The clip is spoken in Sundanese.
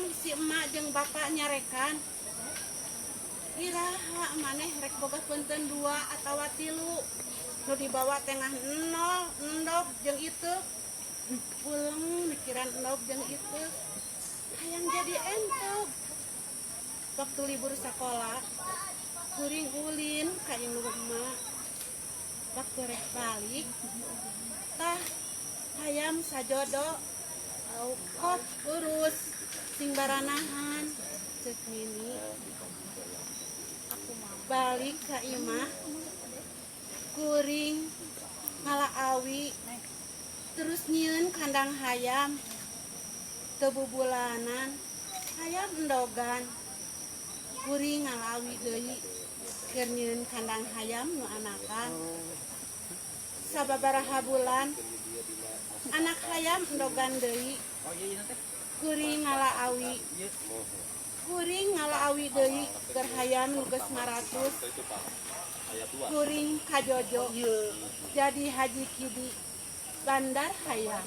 Hudang si emak jeung bapak nyarekan, "Iraha maneh rek boga peunteun dua atawa tilu? Nu dibawa tengah nol endog jeung itu." Pulang mikiran endog jeung itu, hayang jadi entog. Waktu libur sekolah kuring ulin ka indung emak. Waktu rek balik, tah hayam sajodo. "Kok urus sing baranahan," cek nini. Balik ka imah, kuring ngala awi, terus nyieun kandang hayam. Teu bubulanan hayam endogan. Kuring ngala awi deui keur nyieun kandang hayam nu anakan. Sababaraha bulan anak hayam endogan deui. Kuring ngala awi, kuring ngala awi deui keur hayam nu geus 100. Kuring kajojo jadi Haji Kidi bandar hayam.